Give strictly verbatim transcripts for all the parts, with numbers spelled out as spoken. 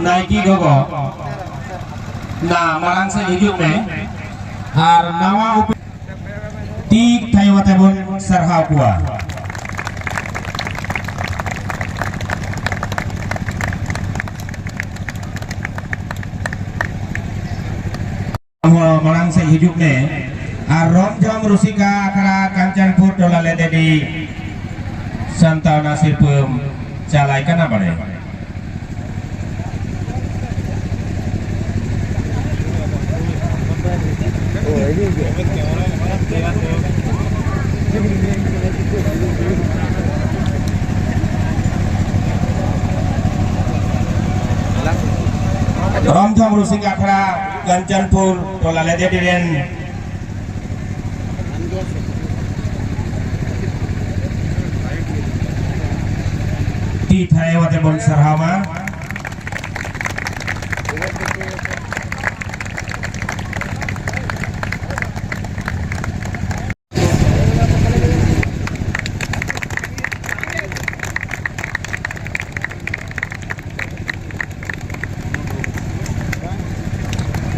ᱱᱟᱭᱠᱮ ᱜᱚᱜᱚ, ᱱᱟ ᱢᱟᱲᱟᱝ ᱥᱮᱫ ᱦᱤᱡᱩᱜ ᱢᱮ ᱟᱨ ᱱᱟᱣᱟ ᱩᱯᱮ-, ᱛᱤ ᱛᱷᱟᱭᱚ ᱟᱛᱮ ᱵᱚᱱ ᱥᱟᱨᱦᱟᱣ ᱠᱚᱣᱟ᱾ ᱦᱚᱸ ᱢᱟᱲᱟᱝ ᱥᱮᱫ ᱦᱤᱡᱩᱜ ᱢᱮ᱾ ᱟᱨ ᱨᱚᱢᱡᱷᱚᱢ ᱨᱩᱥᱤᱠᱟ ᱟᱠᱷᱲᱟ ᱠᱟᱧᱪᱚᱱᱯᱩᱨ ᱴᱚᱞᱟ ᱞᱮᱫᱮᱰᱤ ᱥᱟᱱᱛᱟᱣᱱᱟ ᱥᱤᱨᱯᱟᱹᱢ ᱪᱟᱞᱟᱭ ᱠᱟᱱᱟ ᱵᱟᱲᱮ᱾ ᱨᱚᱢᱡᱷᱚᱢ ᱨᱩᱥᱤᱠᱟ ᱟᱠᱷᱲᱟ ᱠᱟᱧᱪᱚᱱᱯᱩᱨ ᱴᱚᱞᱟ ᱞᱮᱫᱮᱰᱤ ᱨᱮᱱ ᱛᱤ ᱛᱷᱟᱭᱚ ᱟᱛᱮ ᱵᱚᱱ ᱥᱟᱨᱦᱟᱣ ᱢᱟ᱾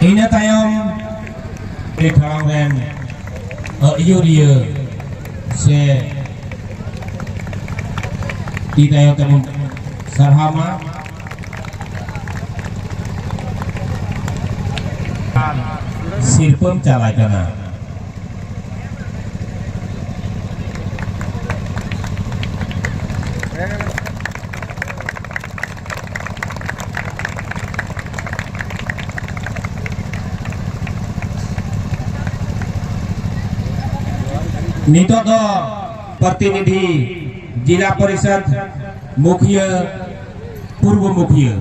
ᱤᱱᱟᱹ ᱛᱟᱭᱚᱢ ᱴᱷᱟᱲᱟᱝ ᱨᱮᱱ ᱟᱹᱭᱩᱨᱤᱭᱟᱹ ᱥᱮ ᱛᱤ ᱛᱟᱭᱚᱢ ᱛᱮᱵᱚᱱ ᱥᱟᱨᱦᱟᱣ ᱢᱟ᱾ ᱥᱤᱨᱯᱟᱹᱢ ᱪᱟᱞᱟᱭ ᱠᱟᱱᱟ᱾ ᱱᱤᱛᱚᱜ ᱫᱚ ᱯᱨᱚᱛᱤᱱᱤᱫᱷᱤ ᱡᱤᱞᱟ ᱯᱚᱨᱤᱥᱚᱫ ᱢᱩᱠᱷᱤᱭᱟᱹ, ᱯᱩᱨᱵᱚ ᱢᱩᱠᱷᱤᱭᱟᱹ,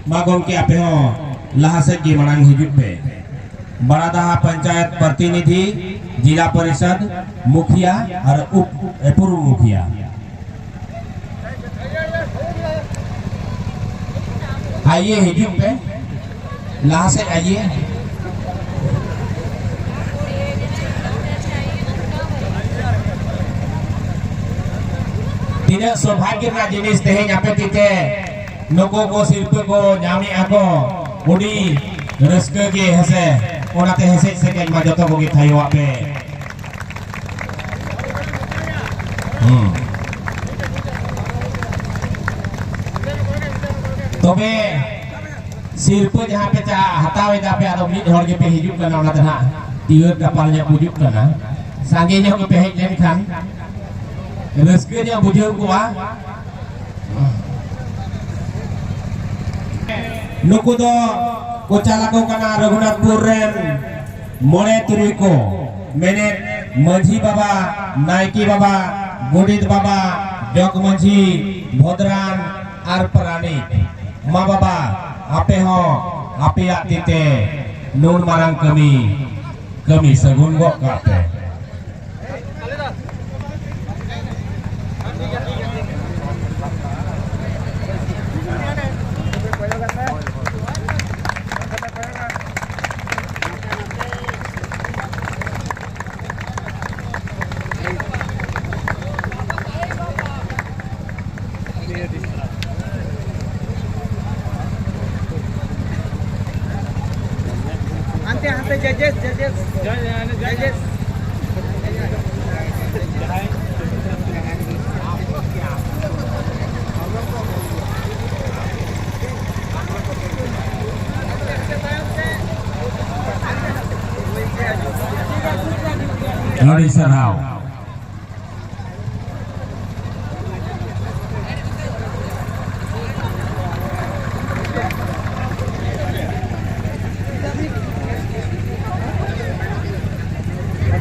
ᱢᱟ ᱜᱚᱢᱠᱮ ᱟᱯᱮ ᱦᱚᱸ ᱞᱟᱦᱟ ᱥᱮᱫ ᱜᱮ ᱢᱟᱲᱟᱝ ᱦᱤᱡᱩᱜ ᱯᱮ᱾ ᱵᱟᱲᱟᱫᱟᱦᱟ ᱯᱚᱧᱪᱟᱭᱮᱛ ᱯᱨᱚᱛᱤᱱᱤᱫᱷᱤ, ᱡᱤᱞᱟ ᱯᱚᱨᱤᱥᱚᱫ ᱢᱩᱠᱷᱤᱭᱟ ᱟᱨ ᱩᱯ, ᱮ, ᱯᱩᱨᱵᱚ ᱢᱩᱠᱷᱤᱭᱟ᱾ ᱟᱭᱮ, ᱦᱤᱡᱩᱜ ᱯᱮ, ᱞᱟᱦᱟ ᱥᱮᱫ ᱟᱭᱮ᱾ ᱛᱤᱱᱟᱹᱜ ᱥᱳᱵᱷᱟᱜᱭᱚ ᱨᱮᱱᱟᱜ ᱡᱤᱱᱤᱥ ᱛᱮᱦᱮᱧ ᱟᱯᱮ ᱛᱤᱛᱮ ᱱᱩᱠᱩ ᱠᱚ ᱥᱤᱨᱯᱟᱹ ᱠᱚ ᱧᱟᱢᱮᱜᱼᱟ ᱠᱚ, ᱟᱹᱰᱤ ᱨᱟᱹᱥᱠᱟᱹ ᱜᱮ ᱦᱮᱸᱥᱮ᱾ ᱚᱱᱟᱛᱮ ᱦᱮᱸᱥᱮᱡ ᱥᱮᱠᱮᱡ ᱢᱟ ᱡᱚᱛᱚ ᱠᱚᱜᱮ ᱛᱷᱟᱭᱚᱣᱟᱜ ᱯᱮ᱾ ᱦᱩᱸ᱾ ᱛᱚᱵᱮ ᱥᱤᱨᱯᱟᱹ ᱡᱟᱦᱟᱸ ᱯᱮ ᱪᱟ-, ᱦᱟᱛᱟᱣ ᱮᱫᱟ ᱯᱮ, ᱟᱫᱚ ᱢᱤᱫ ᱦᱚᱲ ᱜᱮᱯᱮ ᱦᱤᱡᱩᱜ ᱠᱟᱱᱟ, ᱚᱱᱟᱛᱮ ᱱᱟᱦᱟᱜ ᱴᱤᱭᱟᱹᱨ ᱠᱟᱯᱟᱞ ᱧᱚᱜ ᱵᱩᱡᱩᱜ ᱠᱟᱱᱟ᱾ ᱥᱟᱸᱜᱮ ᱧᱚᱜ ᱜᱮᱯᱮ ᱦᱮᱡ ᱞᱮᱱᱠᱷᱟᱱ ᱨᱟᱹᱥᱠᱟᱹ ᱧᱚᱜ ᱵᱩᱡᱷᱟᱹᱣ ᱠᱚᱜᱼᱟ᱾ ᱱᱩᱠᱩ ᱫᱚ ᱠᱚ ᱪᱟᱞ ᱟᱠᱚ ᱠᱟᱱᱟ ᱨᱚᱜᱷᱩᱱᱟᱛᱷᱯᱩᱨ ᱨᱮᱱ ᱢᱚᱬᱮ ᱛᱩᱨᱩᱭ ᱠᱚ, ᱢᱮᱱᱮᱫ ᱢᱟᱹᱡᱷᱤ ᱵᱟᱵᱟ, ᱱᱟᱭᱠᱮ ᱵᱟᱵᱟ, ᱜᱚᱰᱮᱛ ᱵᱟᱵᱟ, ᱡᱚᱜᱽ ᱢᱟᱹᱡᱷᱤ, ᱵᱷᱚᱫᱽᱨᱟᱱ ᱟᱨ ᱯᱟᱨᱟᱱᱤᱠ᱾ ᱢᱟ ᱵᱟᱵᱟ, ᱟᱯᱮ ᱦᱚᱸ ᱟᱯᱮᱭᱟᱜ ᱛᱤ ᱛᱮ ᱱᱩᱱ ᱢᱟᱨᱟᱝ ᱠᱟᱹᱢᱤ, ᱠᱟᱹᱢᱤ ᱥᱟᱹᱜᱩᱱ ᱜᱚᱫ ᱠᱟᱜ ᱯᱮ᱾ ᱦᱟᱱᱛᱮ, ᱦᱟᱱᱛᱮ, ᱡᱟᱡᱮᱥ, ᱡᱟᱡᱮᱥ, ᱡᱟᱡᱮᱥ᱾ ᱟᱹᱰᱤ ᱥᱟᱨᱦᱟᱣ᱾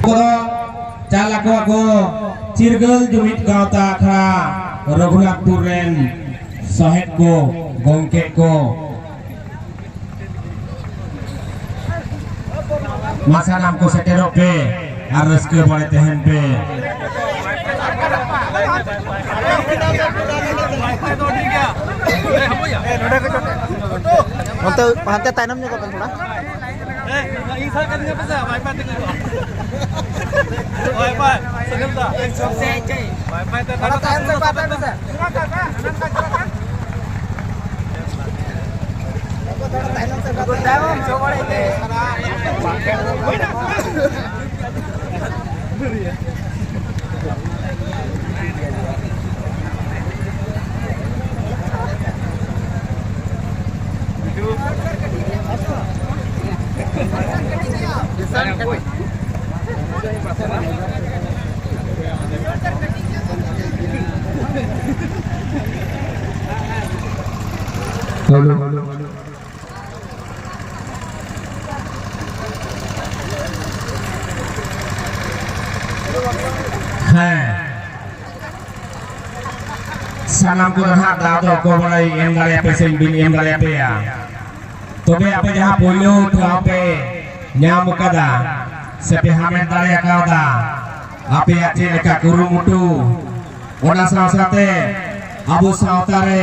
ᱠᱚᱫᱚ ᱪᱟᱞ ᱟᱠᱚ ᱟᱠᱚ ᱪᱤᱨᱜᱟᱹᱞ ᱡᱩᱢᱤᱫ ᱜᱟᱶᱛᱟ ᱟᱠᱷᱲᱟ ᱨᱚᱜᱷᱩᱱᱟᱛᱷᱯᱩᱨ ᱨᱮᱱ ᱥᱚᱦᱮᱫ ᱠᱚ, ᱜᱚᱢᱠᱮ ᱠᱚ, ᱢᱟ ᱥᱟᱱᱟᱢ ᱠᱚ ᱥᱮᱴᱮᱨᱚᱜ ᱯᱮ ᱟᱨ ᱨᱟᱹᱥᱠᱟᱹ ᱵᱟᱲᱮ ᱛᱟᱦᱮᱱ ᱯᱮ᱾ ᱚᱱᱛᱮ, ᱦᱟᱱᱛᱮ ᱛᱟᱭᱱᱚᱢ ᱧᱚᱜᱚᱜ ᱵᱮᱱ ᱛᱷᱚᱲᱟ᱾ ᱤᱧ ᱥᱟᱵ ᱠᱟᱹᱫᱤᱧᱟ ᱯᱮᱥᱮ, ᱣᱟᱭᱯᱷᱟᱭ ᱛᱮᱜᱮ ᱦᱩᱭᱩᱜᱼᱟ᱾ ᱣᱟᱭᱯᱷᱟᱭ, ᱥᱟᱹᱜᱟᱹᱞ ᱫᱟ᱾ ᱛᱷᱚᱲᱟ ᱛᱟᱭᱚᱢ ᱥᱮᱫ ᱯᱟᱦᱴᱟ ᱢᱮᱥᱮ᱾ ᱦᱮᱸ, ᱥᱟᱱᱟᱢ ᱠᱚ ᱱᱟᱦᱟᱜ ᱫᱟᱣ ᱫᱚ ᱚᱠᱚᱭ ᱵᱟᱲᱟᱭ ᱮᱢ ᱫᱟᱲᱮᱭᱟᱯᱮ ᱥᱮ ᱵᱤᱱ ᱮᱢ ᱫᱟᱲᱮᱭᱟᱯᱮᱭᱟ᱾ ᱛᱚᱵᱮ ᱟᱯᱮ ᱡᱟᱦᱟᱸ ᱯᱳᱭᱞᱳ ᱴᱷᱟᱶ ᱯᱮ ᱧᱟᱢ ᱟᱠᱟᱫᱟ ᱥᱮ ᱯᱮ ᱦᱟᱢᱮᱴ ᱫᱟᱲᱮ ᱟᱠᱟᱣᱫᱟ, ᱟᱯᱮᱭᱟᱜ ᱪᱮᱫ ᱞᱮᱠᱟ ᱠᱩᱨᱩᱢᱩᱴᱩ, ᱚᱱᱟ ᱥᱟᱶ ᱥᱟᱶᱛᱮ ᱟᱵᱚ ᱥᱟᱶᱛᱟ ᱨᱮ,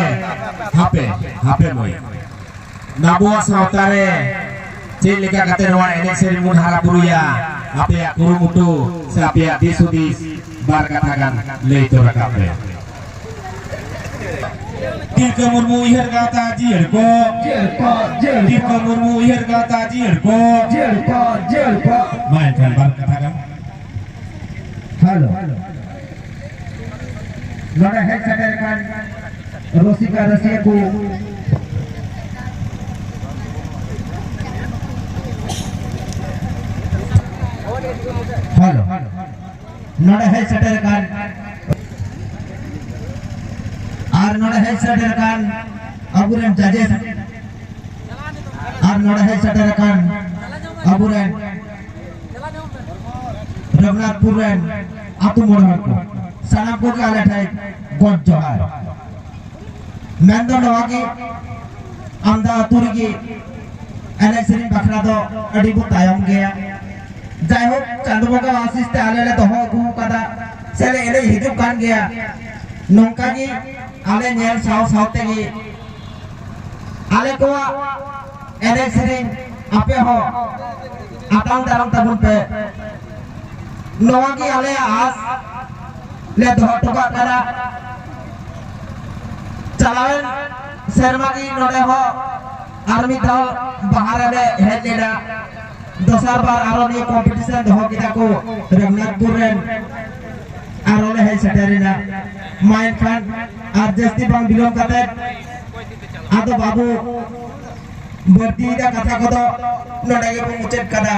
ᱦᱟᱯᱮ, ᱦᱟᱯᱮ ᱢᱟᱹᱭ, ᱟᱵᱚᱣᱟᱜ ᱥᱟᱶᱛᱟ ᱨᱮ ᱪᱮᱫ ᱞᱮᱠᱟ ᱠᱟᱛᱮ ᱱᱚᱣᱟ ᱮᱱᱮᱡ ᱥᱮᱨᱮᱧ ᱵᱚᱱ ᱦᱟᱨᱟ ᱵᱩᱨᱩᱭᱟ, ᱟᱯᱮᱭᱟᱜ ᱠᱩᱨᱩᱢᱩᱴᱩ ᱥᱮ ᱟᱯᱮᱭᱟᱜ ᱫᱤᱥ ᱦᱩᱫᱤᱥ ᱵᱟᱨ ᱠᱟᱛᱷᱟ ᱜᱟᱱ ᱞᱟᱹᱭ ᱛᱚᱨᱟ ᱠᱟᱜ ᱯᱮ᱾ ᱛᱤᱞᱠᱟᱹ ᱢᱩᱨᱢᱩ ᱩᱭᱦᱟᱹᱨ ᱜᱟᱶᱛᱟ ᱡᱤᱭᱟᱹᱲ ᱠᱚ᱾ ᱡᱤᱭᱟᱹᱲ ᱠᱚ, ᱡᱤᱭᱟᱹᱲ ᱠᱚ᱾ ᱛᱤᱞᱠᱟᱹ ᱢᱩᱨᱢᱩ ᱩᱭᱦᱟᱹᱨ ᱜᱟᱶᱛᱟ ᱡᱤᱭᱟᱹᱲ ᱠᱚ᱾ ᱡᱤᱭᱟᱹᱲ ᱠᱚ, ᱡᱤᱭᱟᱹᱲ ᱠᱚ᱾ ᱢᱟ ᱮᱱᱠᱷᱟᱱ ᱵᱟᱨ ᱠᱟᱛᱷᱟ ᱜᱟᱱ᱾ ᱦᱮᱞᱳ᱾ ᱱᱚᱰᱮ ᱦᱮᱡ ᱥᱮᱴᱮᱨ ᱟᱠᱟᱱ ᱨᱩᱥᱤᱠᱟ ᱨᱟᱹᱥᱤᱭᱟᱹ ᱠᱚ᱾ ᱦᱮᱞᱳ᱾ ᱱᱚᱰᱮ ᱦᱮᱡ ᱥᱮᱴᱮᱨ ᱟᱠᱟᱱ, ᱟᱨ ᱱᱚᱰᱮ ᱦᱮᱡ ᱥᱮᱴᱮᱨ ᱟᱠᱟᱱ ᱟᱵᱚᱨᱮᱱ judges, ᱟᱨ ᱱᱚᱰᱮ ᱦᱮᱡ ᱥᱮᱴᱮᱨ ᱟᱠᱟᱱ ᱟᱵᱚᱨᱮᱱ ᱨᱚᱜᱷᱩᱱᱟᱛᱷᱯᱩᱨ ᱨᱮᱱ ᱟᱹᱛᱩ ᱢᱚᱬᱮ ᱦᱚᱲ ᱠᱚ, ᱥᱟᱱᱟᱢ ᱠᱚᱜᱮ ᱟᱞᱮ ᱴᱷᱮᱱ ᱜᱚᱰ ᱡᱚᱦᱟᱨ᱾ ᱢᱮᱱ ᱫᱚ ᱱᱚᱣᱟ ᱜᱮ, ᱟᱢᱫᱟ ᱟᱹᱛᱩ ᱨᱮᱜᱮ ᱮᱱᱮᱡ ᱥᱮᱨᱮᱧ ᱵᱟᱠᱷᱨᱟ ᱫᱚ ᱟᱹᱰᱤ ᱵᱚ ᱛᱟᱭᱚᱢ ᱜᱮᱭᱟ᱾ ᱡᱟᱭᱦᱳᱠ, ᱪᱟᱸᱫᱚ ᱵᱚᱸᱜᱟ ᱟᱥᱤᱥ ᱛᱮ ᱟᱞᱮ ᱞᱮ ᱫᱚᱦᱚ ᱟᱹᱜᱩ ᱟᱠᱟᱫᱟ, ᱥᱮ ᱞᱮ ᱮᱱᱮᱡ ᱦᱤᱡᱩᱜ ᱠᱟᱱ ᱜᱮᱭᱟ᱾ ᱱᱚᱝᱠᱟ ᱜᱮ ᱟᱞᱮ ᱧᱮᱞ ᱥᱟᱶ ᱥᱟᱶ ᱛᱮᱜᱮ ᱟᱞᱮ ᱠᱚᱣᱟᱜ ᱮᱱᱮᱡ ᱥᱮᱨᱮᱧ ᱟᱯᱮ ᱦᱚᱸ ᱟᱛᱟᱝ ᱫᱟᱨᱟᱢ ᱛᱟᱵᱚᱱ ᱯᱮ᱾ ᱱᱚᱣᱟ ᱜᱮ ᱟᱞᱮᱭᱟᱜ ᱟᱥ ᱞᱮ ᱫᱚᱦᱚ ᱦᱚᱴᱚ ᱠᱟᱜ ᱠᱟᱱᱟ᱾ ᱪᱟᱞᱟᱣᱮᱱ ᱥᱮᱨᱢᱟ ᱜᱮ ᱱᱚᱰᱮ ᱦᱚᱸ ᱟᱨ ᱢᱤᱫ ᱫᱷᱟᱣ ᱵᱟᱦᱟ ᱨᱮᱞᱮ ᱦᱮᱡ ᱞᱮᱱᱟ᱾ ᱫᱚᱥᱟᱨ ᱵᱟᱨ ᱟᱨᱚ ᱱᱤᱭᱟᱹ ᱠᱚᱢᱯᱤᱴᱤᱥᱚᱱ ᱫᱚᱦᱚ ᱠᱮᱫᱟ ᱠᱚ ᱨᱚᱜᱷᱩᱱᱟᱛᱷᱯᱩᱨ ᱨᱮᱱ, ᱟᱨᱚ ᱞᱮ ᱦᱮᱡ ᱥᱮᱴᱮᱨ ᱮᱱᱟ᱾ ᱢᱟ ᱮᱱᱠᱷᱟᱱ ᱟᱨ ᱡᱟᱹᱥᱛᱤ ᱵᱟᱝ ᱵᱤᱞᱚᱢ ᱠᱟᱛᱮ ᱟᱫᱚ ᱵᱟᱵᱚ ᱵᱟᱹᱲᱛᱤᱭᱮᱫᱟ ᱠᱟᱛᱷᱟ ᱠᱚᱫᱚ ᱱᱚᱰᱮ ᱜᱮᱵᱚᱱ ᱢᱩᱪᱟᱹᱫ ᱠᱟᱫᱟ᱾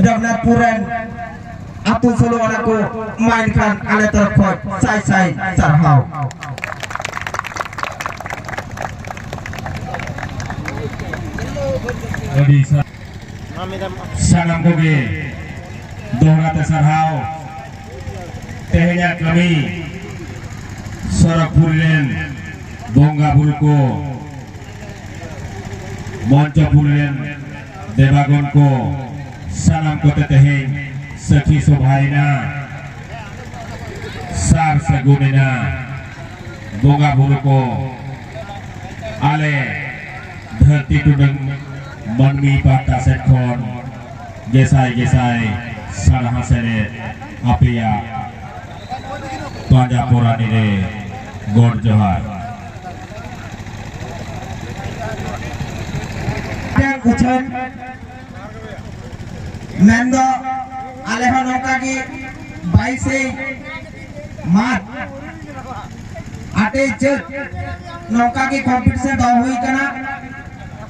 ᱨᱚᱜᱷᱩᱱᱟᱛᱷᱯᱩᱨ ᱨᱮᱱ ᱟᱹᱛᱩ ᱥᱳᱞᱳ ᱟᱱᱟ ᱠᱚ, ᱢᱟ ᱮᱱᱠᱷᱟᱱ ᱟᱞᱮ ᱛᱚᱨᱚᱯ ᱠᱷᱚᱱ ᱥᱟᱭ ᱥᱟᱭ ᱥᱟᱨᱦᱟᱣ᱾ ᱟᱹᱰᱤ ᱥᱟ-, ᱥᱟᱱᱟᱢ ᱠᱚᱜᱮ ᱫᱚᱦᱲᱟ ᱛᱮ ᱥᱟᱨᱦᱟᱣ᱾ ᱛᱮᱦᱮᱧᱟᱜ ᱠᱟᱹᱢᱤ ᱥᱚᱨᱚᱜᱽᱯᱩᱨᱤ ᱨᱮᱱ ᱵᱚᱸᱜᱟ ᱵᱩᱨᱩ ᱠᱚ, ᱢᱚᱧᱪᱚᱯᱩᱨᱤ ᱨᱮᱱ ᱫᱮᱵᱟᱜᱚᱱ ᱠᱚ, ᱥᱟᱱᱟᱢ ᱠᱚᱛᱮ ᱛᱮᱦᱮᱧ ᱥᱟᱹᱠᱷᱤ ᱥᱚᱵᱷᱟᱭᱮᱱᱟ, ᱥᱟᱨ ᱥᱟᱹᱜᱩᱱᱮᱱᱟ᱾ ᱵᱚᱸᱜᱟ ᱵᱩᱨᱩ ᱠᱚ, ᱟᱞᱮ ᱫᱷᱟᱹᱨᱛᱤ ᱴᱩᱰᱟᱹᱝ ᱢᱟᱹᱱᱢᱤ ᱯᱟᱦᱴᱟ ᱥᱮᱫ ᱠᱷᱚᱱ ᱜᱮᱥᱟᱭ ᱜᱮᱥᱟᱭ ᱥᱟᱨᱦᱟᱣ ᱥᱮᱞᱮᱫ ᱟᱯᱮᱭᱟᱜ ᱯᱟᱸᱡᱟ ᱯᱚᱨᱟᱱᱤ ᱨᱮ ᱜᱚᱰ ᱡᱚᱦᱟᱨ᱾ ᱢᱤᱫᱴᱟᱝ ᱩᱪᱷᱟᱹᱱ ᱢᱮᱱᱫᱚ ᱟᱞᱮ ᱦᱚᱸ ᱱᱚᱝᱠᱟ ᱜᱮ ᱵᱟᱭᱤᱥᱮ ᱢᱟᱨᱪ ᱟᱴᱮ ᱪᱟᱹᱛ ᱱᱚᱝᱠᱟ ᱜᱮ ᱠᱚᱢᱯᱤᱴᱤᱥᱚᱱ ᱫᱚᱦᱚ ᱦᱩᱭ ᱠᱟᱱᱟ᱾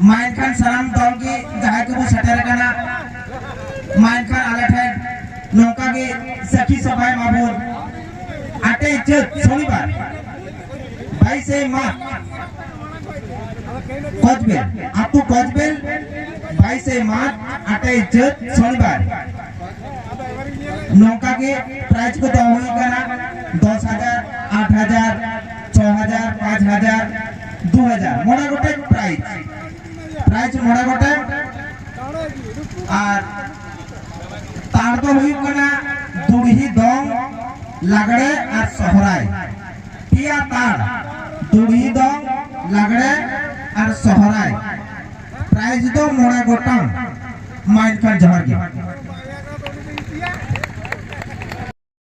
ᱢᱟ ᱮᱱᱠᱷᱟᱱ ᱥᱟᱱᱟᱢ ᱫᱚᱞ ᱜᱮ ᱡᱟᱦᱟᱸᱭ ᱠᱚᱵᱚ ᱥᱮᱴᱮᱨ ᱟᱠᱟᱱᱟ, ᱢᱟ ᱮᱱᱠᱷᱟᱱ ᱟᱞᱮ ᱴᱷᱮᱱ ᱱᱚᱝᱠᱟ ᱜᱮ ᱥᱟᱹᱠᱷᱤ ᱥᱚᱵᱷᱟᱭ ᱢᱟᱵᱚᱱ᱾ ᱟᱴᱮ ᱪᱟᱹᱛ ᱥᱚᱱᱤᱵᱟᱨ, ᱵᱟᱭᱤᱥᱮ ᱢᱟᱨᱪ, ᱠᱚᱪᱵᱮᱞ, ᱟᱹᱛᱩ ᱠᱚᱪᱵᱮᱞ, ᱵᱟᱭᱤᱥᱮ ᱢᱟᱨᱪ, ᱟᱴᱮ ᱪᱟᱹᱛ ᱥᱚᱱᱤᱵᱟᱨ᱾ ᱱᱚᱝᱠᱟ ᱜᱮ ᱯᱨᱟᱭᱤᱡᱽ ᱠᱚ ᱫᱚᱦᱚ ᱦᱩᱭ ᱠᱟᱱᱟ, ᱫᱚᱥ ᱦᱟᱡᱟᱨ, ᱟᱴ ᱦᱟᱡᱟᱨ, ᱪᱷᱚ ᱦᱟᱡᱟᱨ, ᱯᱟᱸᱪ ᱦᱟᱡᱟᱨ, ᱫᱩ ᱦᱟᱡᱟᱨ, ᱢᱚᱬᱮ ᱜᱚᱴᱮᱡ ᱯᱨᱟᱭᱤᱡᱽ᱾ ᱯᱨᱟᱭᱤᱡᱽ ᱢᱚᱬᱮ ᱜᱚᱴᱮᱡ᱾ ᱟᱨ ᱛᱟᱲ ᱫᱚ ᱦᱩᱭᱩᱜ ᱠᱟᱱᱟ ᱫᱩᱲᱦᱤ ᱫᱚᱝ, ᱞᱟᱜᱽᱲᱮ ᱟᱨ ᱥᱚᱦᱨᱟᱭ᱾ ᱯᱮᱭᱟ ᱛᱟᱲ, ᱫᱩᱲᱦᱤ ᱫᱚᱝ, ᱞᱟᱜᱽᱲᱮ ᱟᱨ ᱥᱚᱦᱨᱟᱭ᱾ ᱯᱨᱟᱭᱤᱡᱽ ᱫᱚ ᱢᱚᱬᱮ ᱜᱚᱴᱟᱝ᱾ ᱢᱟ ᱮᱱᱠᱷᱟᱱ ᱡᱚᱦᱟᱨ ᱜᱮ᱾